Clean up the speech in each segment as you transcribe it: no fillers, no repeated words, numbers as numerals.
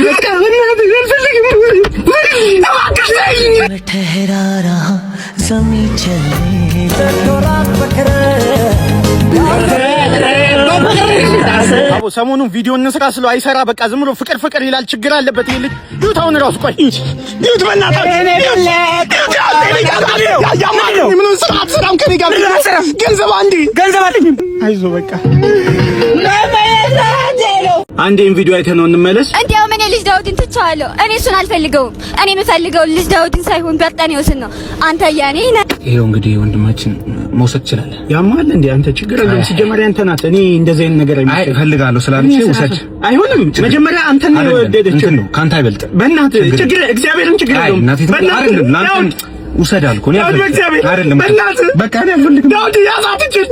በቃ በእናትህ አልፈልግም። እባክሽ ተይኝ። ठहरा रहा जमी चलने አቦ ሰሞኑን ቪዲዮ እንስራ ስለው አይሰራ። በቃ ዝም ብሎ ፍቅር ፍቅር ይላል። ችግር አለበት ይሄ ልጅ። ይሁት አሁን እራሱ ቆይ ይሁት ይሁት፣ በእናታችሁ ምን ስራ አትሰራም ከእኔ ጋር ገንዘብ አንዴ ገንዘብ አለኝ። አይዞህ በቃ አንዴን ቪዲዮ አይተነው ነው እንመለስ። እንዲያውም እኔ ልጅ ዳውድን ትቼዋለሁ። እኔ እሱን አልፈልገውም። እኔ የምፈልገው ልጅ ዳውድን ሳይሆን በርጠኔዎስን ነው። አንተ የኔ ነህ። ይሄው እንግዲህ ወንድማችን መውሰድ ትችላለህ። ያማል እንዴ አንተ? ችግር የለውም። ሲጀመር ያንተ ናት። እኔ እንደዚህ አይነት ነገር አይ እፈልጋለሁ ስላለች ውሰድ። አይሆንም። መጀመሪያ አንተ ነው የወደደችው። ነው ከአንተ አይበልጥም። በእናትህ ችግር እግዚአብሔርን ችግር የለውም። በእናትህ አይደለም ውሰድ አልኩህ። እኔ አይደለም በእናትህ በቃ እኔ አልፈልግም። ዳውድ ያዛት እችል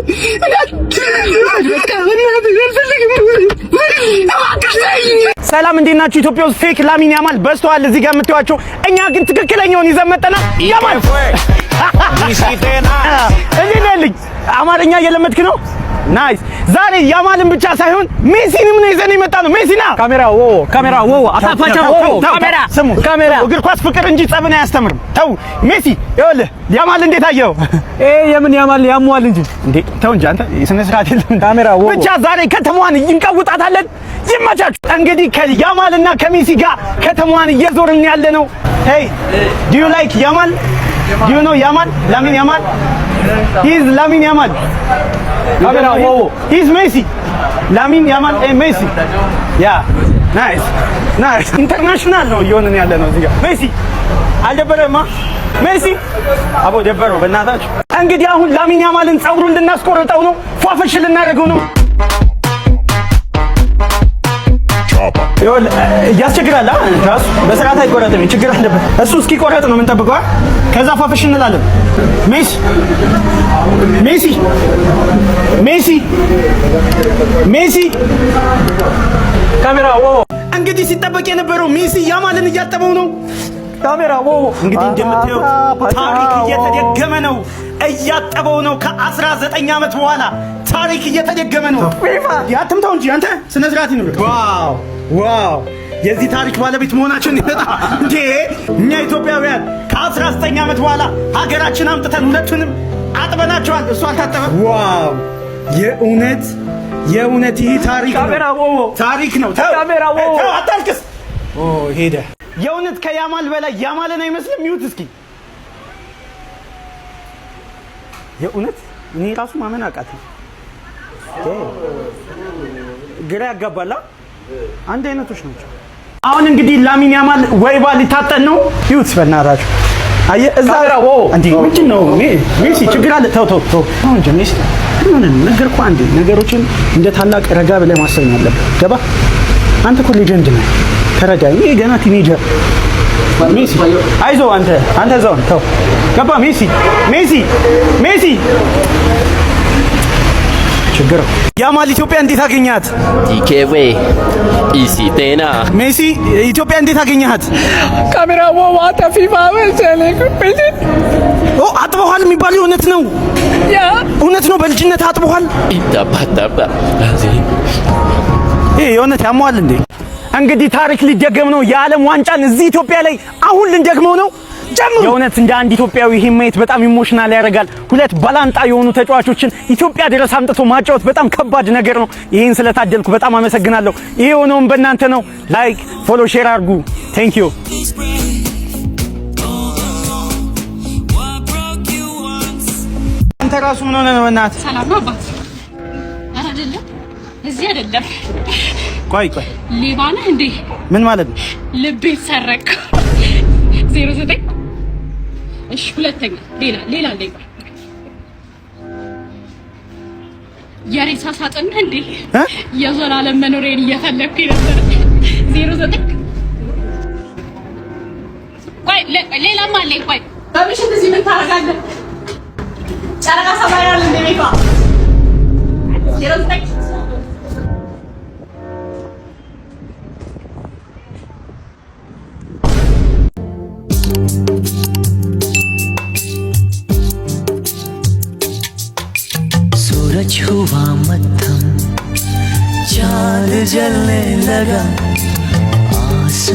ሰላም እንዴት ናችሁ? ኢትዮጵያ ውስጥ fake ላሚን ያማል በዝተዋል። እዚህ ጋር የምታዩቸው፣ እኛ ግን ትክክለኛውን ይዘን መጥተናል። ያማል እንዴት ነህ ልጅ? አማርኛ እየለመድክ ነው? Nice። ዛሬ ያማልን ብቻ ሳይሆን ሜሲንም ነው ይዘን የመጣ ነው። ሜሲና ካሜራ ወ ካሜራ ወ አታፋቻ ወ ካሜራ ስሙ፣ ካሜራ እግር ኳስ ፍቅር እንጂ ጸብን አያስተምርም። ተው ሜሲ፣ ይኸውልህ ያማል እንዴት አየኸው? ኤ የምን ያማል ያሟል እንጂ እንዴ ተው እንጂ አንተ የስነ ስርዓት የለም። ካሜራ ወ ብቻ ዛሬ ከተማዋን እንቀውጣታለን። ይመቻችሁ። እንግዲህ ከያማልና ከሜሲ ጋር ከተማዋን እየዞርን ያለ ነው። Hey, do you like ያማል? Do you know ያማል? ላሚን ያማል? He is ላሚን ያማል። ካሜራ ወ He is ሜሲ። ላሚን ያማል ሜሲ። Yeah, nice, nice። International ነው እየሆንን ያለ ነው። እዚህ ጋር ሜሲ አልደበረማ? ሜሲ አቦ ደበረው በእናታችሁ። እንግዲህ አሁን ላሚን ያማልን ፀጉሩን ልናስቆርጠው ነው፣ ፏፈሽ ልናደርገው ነው። ይኸውልህ ያስቸግራል። ራሱ በስርዓት አይቆረጥም፣ ችግር አለበት። እሱ እስኪቆረጥ ነው የምንጠብቀው። ከዛ ፏፈሽ እንላለን። ሜሲ ሜሲ ሜሲ ሜሲ ካሜራ ወ እንግዲህ ሲጠበቅ የነበረው ሜሲ ያማልን እያጠበው ነው። ካሜራ ወ እንግዲህ እንደምታዩት ታሪክ እየተደገመ ነው። እያጠበው ነው። ከ19 ዓመት በኋላ ታሪክ እየተደገመ ነው። አትምታው እንጂ አንተ ስነ ስርዓት ይኑር። Wow, wow! የዚህ ታሪክ ባለቤት መሆናችን ይመጣ እንዴ! እኛ ኢትዮጵያውያን ከ19 ዓመት በኋላ ሀገራችን አምጥተን ሁለቱንም አጥበናቸዋል። እሱ አልታጠበም። Wow! የእውነት የእውነት ይህ ታሪክ ነው፣ ታሪክ ነው። ተው ተው፣ አታልቅስ። ኦ ሄደ። የእውነት ከያማል በላይ ያማልን አይመስልም። ይሁት እስኪ የእውነት እኔ ራሱ ማመን አቃተኝ። ግራ ያጋባላ። አንድ አይነቶች ናቸው። አሁን እንግዲህ ላሚን ያማል ወይባ ሊታጠን ነው። ይሁት በእናታችሁ አየህ፣ እዛ እንዴ ምንድን ነው ሜሲ ችግር አለ። ተው ተው ተው። አሁን እንጂ ሜሲ ምን ነገርኩህ። አንዴ ነገሮችን እንደ ታላቅ ረጋ ብለህ ማሰብ ነው ያለብህ። ገባ? አንተ እኮ legend ነህ። ተረዳ። ይሄ ገና teenager ሜሲ። አይዞህ አንተ አንተ እዛው ተው። ገባ? ሜሲ ሜሲ ሜሲ ችግር ያማል ኢትዮጵያ እንዴት አገኘሃት? ቲኬዌ ኢሲቴና ሜሲ ኢትዮጵያ እንዴት አገኘሃት? ካሜራ ወ አታፊፋ ኦ አጥበኋል የሚባለው እውነት ነው? ያ እውነት ነው። በልጅነት አጥበኋል። ኢታባታባ ይሄ የእውነት ያመዋል እንዴ? እንግዲህ ታሪክ ሊደገም ነው። የዓለም ዋንጫን እዚህ ኢትዮጵያ ላይ አሁን ልንደግመው ነው። ጀምሩ። የእውነት እንደ አንድ ኢትዮጵያዊ ይሄን ማየት በጣም emotional ያደርጋል። ሁለት ባላንጣ የሆኑ ተጫዋቾችን ኢትዮጵያ ድረስ አምጥቶ ማጫወት በጣም ከባድ ነገር ነው። ይሄን ስለታደልኩ በጣም አመሰግናለሁ። ይሄ የሆነውን በእናንተ ነው። Like፣ follow፣ share አድርጉ። Thank you። አንተ ራሱ ምን ሆነህ ነው? በእናትህ ሰላም ነው አባት? ኧረ አይደለም፣ እዚህ አይደለም። ቆይ ቆይ፣ ሌባ ነህ እንዴ? ምን ማለት ነው? ልቤን ሰረቅኩ። 09 እሺ፣ ሁለተኛ ሌላ ሌላ አለኝ። ቆይ የሬሳ ሳጥን ነህ እንዴ? የዘላለም መኖሬን እየፈለግኩኝ ነበር። 09 ቆይ ሌላም አለኝ። ቆይ በምሽት እዚህ ምን ታደርጋለህ? ጨረቃ ሰማይ አለ እንደ ቤቷ 09 सूरज हुआ मध्यम, चांद जलने लगा। आसमां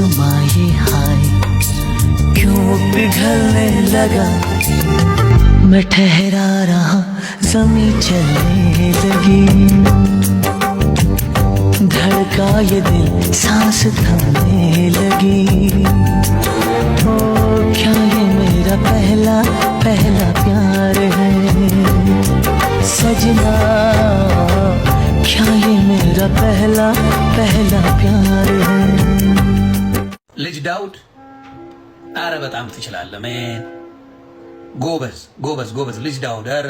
ढलने लगा, मैं ठहरा रहा, जमी चलने लगी। धड़का ये दिल, सांस थमने लगी। ओ क्या ये मेरा पहला पहला प्यार है सजना? क्या ये मेरा पहला पहला प्यार है? ልጅ ዳውድ፣ አረ በጣም ትችላለህ man። ጎበዝ ጎበዝ ጎበዝ ልጅ ዳውድ፣ አረ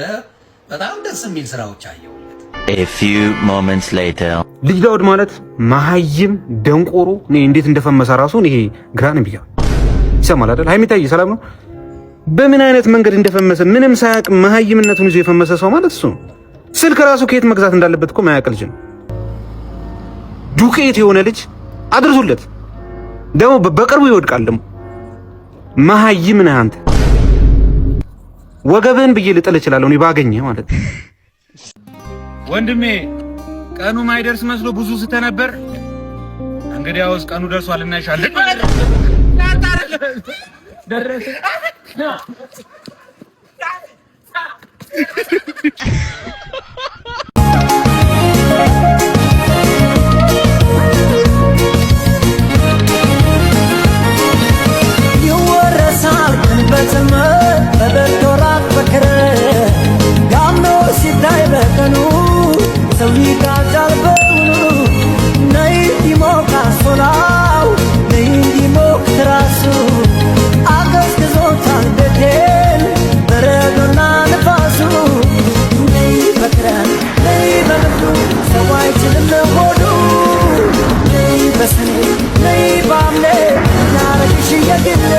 በጣም ደስ የሚል ስራዎች አየሁለት። A few moments later. ልጅ ዳውድ ማለት መሀይም ደንቆሮ፣ እኔ እንዴት እንደፈመሰ ራሱ ይሄ ግራ ነው የሚገባኝ። ይሰማል አይደል? ሀይሚታዬ ሰላም ነው። በምን አይነት መንገድ እንደፈመሰ ምንም ሳያውቅ መሀይምነቱን ይዞ የፈመሰ ሰው ማለት እሱ ነው። ስልክ ራሱ ከየት መግዛት እንዳለበት እኮ ማያውቅ ልጅ ነው። ዱቄት የሆነ ልጅ አድርሱለት። ደግሞ በቅርቡ ይወድቃል። ደግሞ መሀይም ነህ አንተ። ወገብህን ብዬ ልጥል እችላለሁ እኔ ባገኘህ ማለት ነው። ወንድሜ፣ ቀኑ ማይደርስ መስሎ ብዙ ስተነበር፣ እንግዲያውስ ቀኑ ደርሷል፣ እናይሻለን። ደረሰ። ይወረሳል ቀን በዘመን፣ በበጋ ወራት፣ በክረምት ጋምኖ ሲታይ በቀኑ ሰው ይቃዣል በውኑ። ነይ እንዲሞቅ አንሶላው፣ ነይ እንዲሞቅ ትራሱ፣ አቀዝቅዞታል ቤቴን በረዶና ንፋሱ። ነይ በክረምት፣ ነይ በብርዱ፣ ሰው አይችልም ሆዱ። ነይ በሰኔ፣ ነይ በሐምሌ፣ ላረግሽ የግሌ።